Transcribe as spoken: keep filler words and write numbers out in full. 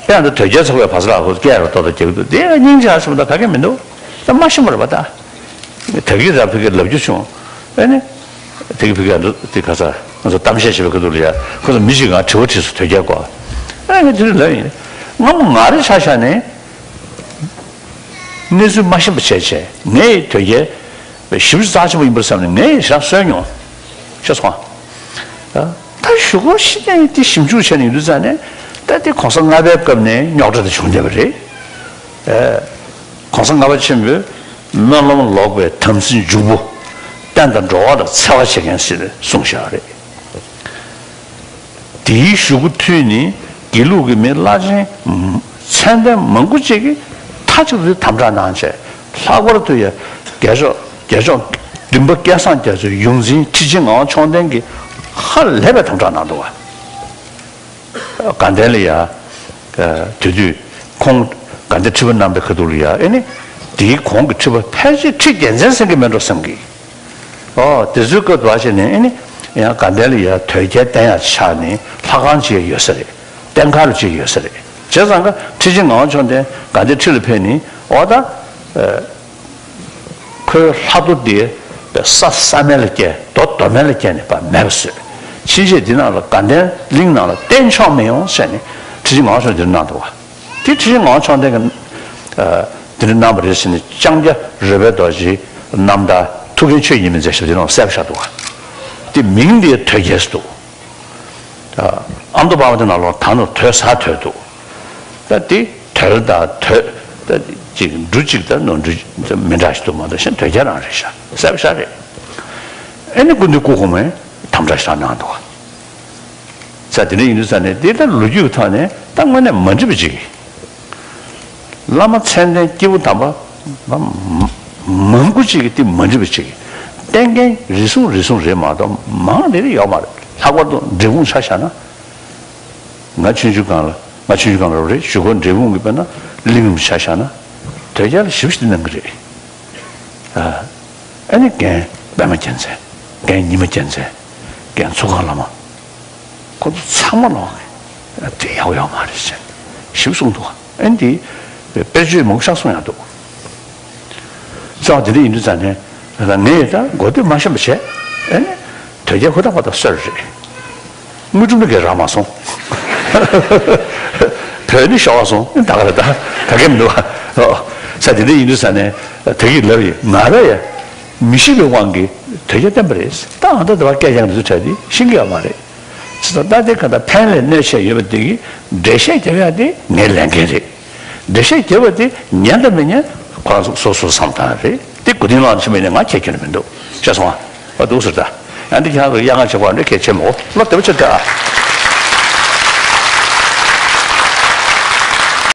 དེ་ཡང་དུ་དོལ་རྒྱལ་ཚོགས་པའི་བ་ས་ལ་ཧོ་སྐད་རུ་ཏོག་ཏོ་རྒྱག་གི་འདུག་དེ་སྙིང་རྗེ་ཧ་སོང་ད་ག་གེ་མི་འདུག་ད་མ་ཤི་མ་རེད་པ་ད། དེ་གི་ར་ཕི་གི་ལབ་རྒྱུ་བྱུང་། ཨེ་ནི། དེ་གི་ཕི་གི་འདུག་དེ་ག་ས་ང་ཚོ་གཏམ་བཤད་བྱེད་པའི་ཁ་ཐུག་ལ་ཡ་ཁོ་ཚོ་མི་ཞིག་ང་དྲི་བ་དྲིས་སོང་དོལ་རྒྱལ་སྐོར། ཨེ་ནི་དེ་རིང་ལབ་ཡིན། ང་མོ་ང་རེ་ཆ་བཞག་ནས། གནས་ཚུལ་མ་ཤེས་པ་བྱས་བྱས་ངས་དོལ་རྒྱལ་ཞིབ་རྩ་ཆེན་པོ་ཡིན་པར་བསམ་ནས་ངས་ཞེ་དྲག་གསོལ་མྱོང་། ཤེས་སོང་ཨ། ད་གཞུག་གུ་ཤི་ནས་དེ་ཞིབ་འཇུག་བྱས་ནས་ཡོང་དུས་ཙང་ནས་ད་དེ་གོང་ས་ལྔ་པའི་སྐབས་ནས་རྙོག་དྲ་དེ་བྱུང་བསྡད་པ་རེད། ཨེ། གོང་ས་ལྔ་པ་ཆེན་པོས་སྨོན་ལམ་ལོག་པའི་དམ་སྲི་འཇུག་པོ། བསྟན་དང་འགྲོ་བ་ལ་འཚེ་བ་བྱེད་མཁན་ཟེར་ནས་གསུངས་བཞག་རེད། དེའི་གཞུག་གུ་མཐུད་ནས་དགེ་ལུགས་ཀྱི་མི་བླ་ཆེན་མཚན་ལྡན་མང་པོ་ཅིག་གིས་མཐའ་གཅིག་ཏུ་དམ་དྲག་གནང་བྱས། ལྷག་པར་དུ་ཡང་རྒྱལ་མཆོག་རྒྱལ་མཆོག་བདུན་པ་སྐལ་བཟང་རྒྱ་མཚོའི་ཡོངས་འཛིན་ཁྲི་ཆེན་ངག་དབང་མཆོག་ལྡན་གྱིས་ཧ་ལས་པའི་དམ་དྲག་གནང་འདུག་བ། དགའ་ལྡན་ལ་ཡ། དེ་དུས་ཁོང་དགའ་ལྡན་ཁྲི་པ་གནང་པའི་ཁ་ཐུག་ལ་ཡ་ཨེ་ནི། དེའི་གོང་གི་ཁྲི་པ་ཕལ་ཆེར་ཁྲི་རྒྱལ་མཚན་ཟེར་གྱི་མེད་འགྲོ་བསམ་གི། ཨོ་དེ་ཚོའི་སྐབས་དུ་བ་བྱས་ནས་ཨེ་ནི། ཡང་དགའ་ལྡན་ལ་ཡ་དོལ་རྒྱལ་བསྟེན་ཡག་ཆགས་ནས་ལྷ་ཁང་ཅིག་ཡོད་ས་རེད། བསྟེན་མཁན་ཅིག་ཡོད་ས་རེད། བྱས་ཙང་ཀ་ཁྲི་ཆེན་ངག་དབང་མཆོག་ལྡན་དགའ་ལྡན་ཁྲི་ལ་ཕེབས་ནས་ཨོ་ད། ཁོའི་ལྷ་རྡོ་དེ་ས་ས་མལ་ལ་བསྐྱལ། རྡོ་རྡོ་མལ་ལ་བསྐྱལ་ནས་ཕར་མེད་པ་བཟོས། ཕྱིན་ཆད་འདི་ནང་ལ་དགའ་ལྡན་གླིང་ནང་ལ་བསྟེན་ཆོག་མི་ཡོང་ཟེར་ནས་ཁྲི་ཆེན་ངག་དབང་མཆོག་འདིར་གནང་འདུག་བ། དེ་ཁྲི་ཆེན་ངག་དབང་མཆོག་ལྡན་གྱིས་དེ་འདྲ་གནང་བ་རེད་ཟེར་ནས་ལྕང་སྐྱ་རོལ་པའི་རྡོ་རྗེའི་རྣམ་ཐར་ཐུའུ་བཀྭན་ཆོས་ཉིད་མི་མཛད་ཞབས་དེ་ནང་གསལ་པོ་བཞག་འདུག་བ། དེ་མིང་དེ་དོལ་རྒྱལ་ཟེར་འདུག་ཨ་མདོ་པ་བ་དེ་ནང་ལོགས་ད་ནོར་དོལ་ས་དོལ་འདུག་ད་དེ་དོལ་དང་དོལ། ད་ཅིག་འབྲུ་གཅིག་དང་ནོར་འབྲུ་མི་འདྲ་ཞིག་འདུག་མ་གཏོགས་གཞན་དོལ་རྒྱལ་རང་རེད་ཤག་གསལ་པོ་ཤག་རེད། ཨེ་ནི་སྐུ་མདུན་སྐུ་གོང་མས་དམ་དྲག་ཞིག་གནང་འདུག་ས་དེ་འདྲ་ཡིན་དུས་ས་ནས་དེ་ལྟར་ལོ་རྒྱུས་ཀྱི་ཐོག་ནས་ད་དངོས་གནས་མ་འགྲིག་པ་ཅིག་བླ་མ་མཚན་ལྡན་སྐྱེས་བུ་དམ་པ་མང་པོ་ཅིག་གིས་དེ་མ་འགྲིག་པ་ཅིག་བསྟེན་མཁན་རེ་ཟུང་རེ་ཟུང་རེད་མ་གཏོགས་མང་ནས་རེ་ཡོད་མ་རེད། ལྷག་པར་དུ་འབྲས་སྤུངས་ཆ་བཞག་ན། ང་ཆུང་ཆུང་སྒང་ལ་ང་ཆུང་ཆུང་སྒང་ལ་རེད། གཞུག་གུ་འབྲས་སྤུངས་ཀྱི་དཔེར་ན་གླིང་རིན་པོ་ཆེ་ཆ་བཞག་ན་དོལ་རྒྱལ་ལ་ཞེ་པོ་ཞིག་གནང་གི་རེད། ཨ་ནི་རྒན་པད་མ་རྒྱལ་མཚན། རྒན་ཉི་མ་རྒྱལ་མཚན། རྒན་ཚུལ་ཁང་བླ་མ། ཁོ་ཚོ་ཚང་མ་ལོག་གི་དེ་ཡག་ཡོད་མ་རེད་ཟེར། ཞིབ་གསུངས་འདུག་ཨ་ནི་དེ་དཔེར་བརྗོད་མང་པོ་ཞིག་གསུངས་ཡག་འདུག་རྩ་བ་དེ་འདྲ་ཡིན་དུས་ཙང་ནས་ད་ངས་ད་གོ་ཐོས་མ་ཤེས་པ་བྱས། ཨ་ནི་དོལ་རྒྱལ་ཧུར་ཐག་པ་དང་སོད་རེད། དངུལ་ཀྲུམ་ནི་གས་རག་མ་སོང་། བོད་ནི་ཤོར་བ་སོང་ད་ག་རེད་ད་ག་གེ་མི་འདུག་བ། ས་དེ་འདྲ་ཡིན་དུས་ཙང་ནས་ད་གི་ལབ་ཡིན་ང་ར་ཡ་མི་ཤེས་པའི་དབང་གིས་དོལ་རྒྱལ་བསྟེན་པ་རེད། ད་ཨ་ད་དེ་བ་སྐད་ཀྱང་འདི་ཚོ་དྲན་དེ་ཤེས་ཀྱི་ཡོད་མ་རེད། ཅི་ད་ལྟ་དེ་ག་ད་ཕན་ལས་གནོད་ཆེ་ཡོད་པ་དེ་གི་འགྲེལ་བཤད་རྒྱབ་ཡག་དེ་ངའི་ལས་འགན་རེད། འགྲེལ་བཤད་རྒྱབ་པ་དེ་ཉན་དང་མི་ཉན་ཁོ་རང་ཚོ་སོ་སོ་བསམ་སྟངས་རེད། དེ་གོ་དིང་ལ་ཕྱིན་མི་ནས་ང་ཁྱེད་ཁྱོན་ནས་མི་འདུག་ཤེས་སོང་ཨ། འདུག་ཟེར་ད། ཡང་འདི་ཁྱེད་རང་ཚོ་གཡག་ང་ཆེ་བ་འདྲ་ཁྱེད་ཆེ་མོ་ལོ་དེ་བ་ཆེ་ད།